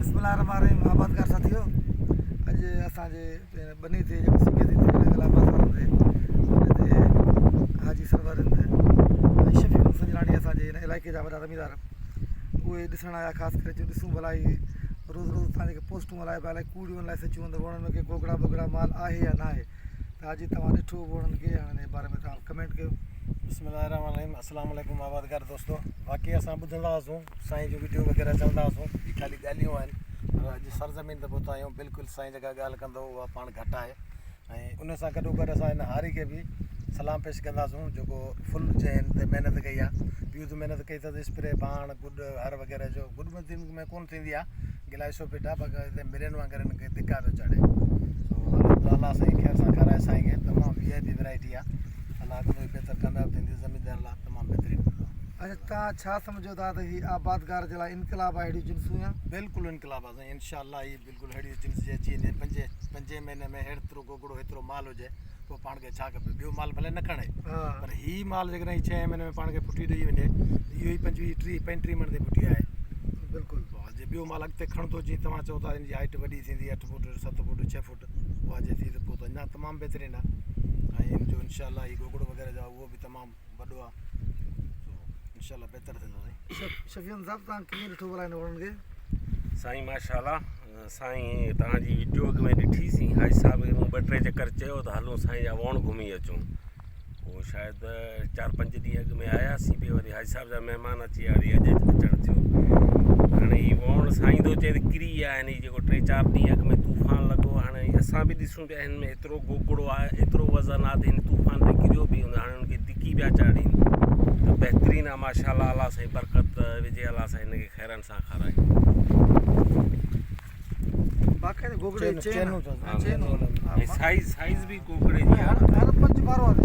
بسم الله الرحمن الرحيم آبادگار ساٿيو اڄ اسان جي ٻني تي جيڪو سڪي تي لڳل آهي بازارن تي ان تي حاجي سرور رند ۽ شفيع محمد سنجراڻي اسان جي هن علائقي جا وڏا زميندار اهي ڏسڻ آيا خاص ڪري چيو ڏسون ڀلا هي روز روز تان جيڪي پوسٽون هلائي پيا الائي ڪوڙيون الائي سچيون اندر ووڻن ۾ ڪي گوگڙا بوگڙا مال آهي يا نه آهي ته حاجي توهان ڏٺو ووڻن کي هاڻي ان باري ۾ توهان ڪمينٽ ڪيو. بسم الله الرحمن الرحيم السلام عليڪم آبادگار دوستو واقعي اسان ٻڌندا هئاسون سائين جون وڊيو وغيره چوندا هئاسون هي خالي ڳالهيون آهن پر اڄ سرزمين تي پهتا آهيون بلڪل سائين جيڪا ڳالهه ڪندو اها پاڻ گهٽ آهي ۽ ان سان گڏو گڏ اسان هن هاري کي به سلام پيش ڪنداسون جيڪو فل جنهن هن تي محنت ڪئي آهي پيء ته محنت ڪئي اٿس اسپري ڀاڻ گڏ هر وغيره جو گڏ ۾ ڪونه ٿيندي آهي گلائي سو پيٽ آهي باقي هتي مرين وانگر هن کي ڌڪا پيو چاڙهي سو الله سائين خير سان کارائي سائين کي تمام وي آء پي ورائٽي آهي الله ڪندو هي بهتر ڪامياب ٿيندي زميندار لاء تمام بهترين هوندو. اڇا توهان ڇا سمجهو ٿا ته هي آبادگار جي لاء انقلاب آهي اهڙيون جنسون يا؟ بلڪل انقلاب آهي سائين انشاء الله هي بلڪل اهڙي جنس جي اچي وڃي پنجين پنجين مهيني ۾ هيترو گوگڙو هيترو مال هجي پوء پاڻ کي ڇا کپي ٻيو مال ڀلي نه کڻي پر هي مال جيڪڏهن هي ڇهين مهيني ۾ پاڻ کي ڦٽي ڏئي وڃي ته اهو ئي پنجويهه ٽيهه پنجٽيهه مڻ تي ڦٽي آهي بلڪل جي ٻيو مال اڳتي کڻندو جيئن توهان چئو ٿا ان جي هائٽ وڏي ٿيندي اٺ فوٽ ست فوٽ ڇهه فوٽ اها جي ٿي ته پوء ته اڃا تمام بهترين آهي ۽ ان جو انشاء الله هي گوگڙو وغيره جو آهي اهو به تمام وڏو آهي سو انشاء الله بهتر ٿيندو سائين. شفيع صاحب توهان ڪيئن ڏٺو ڀلا هن وڻن کي. سائين ماشاءالله سائين توهان جي وڊيو اڳ ۾ ڏٺي سين حاجي صاحب کي مون ٻه ٽي چڪر چيو ته هلون سائين جا ووڻ گهمي اچون پوء شايد چار پنج ڏينهن اڳ ۾ آياسين پي وري حاجي صاحب جا مهمان اچي ويا وري اڄ اچڻ ٿيو هاڻي هي ووڻ سائين ٿو چئي ته ڪري ويا آهن هي جيڪو ٽي چار ڏينهن اڳ ۾ طوفان لڳو هاڻي اسان به ڏسون پيا هن ۾ ايترو گوگڙو آهي ايترو وزن آهي ته هن طوفان تي ڪريو به هوندو هاڻي هن کي ڌڪي پيا چاڙهين ته بهترين آهي ماشاء الله الله سائين برڪت وجهي الله سائين هن کي خيرن سان کارائي. باقاعده گوگڙي چين ۽ سائيز سائيز به گوگڙي جي هر هر پنج وارو آهي.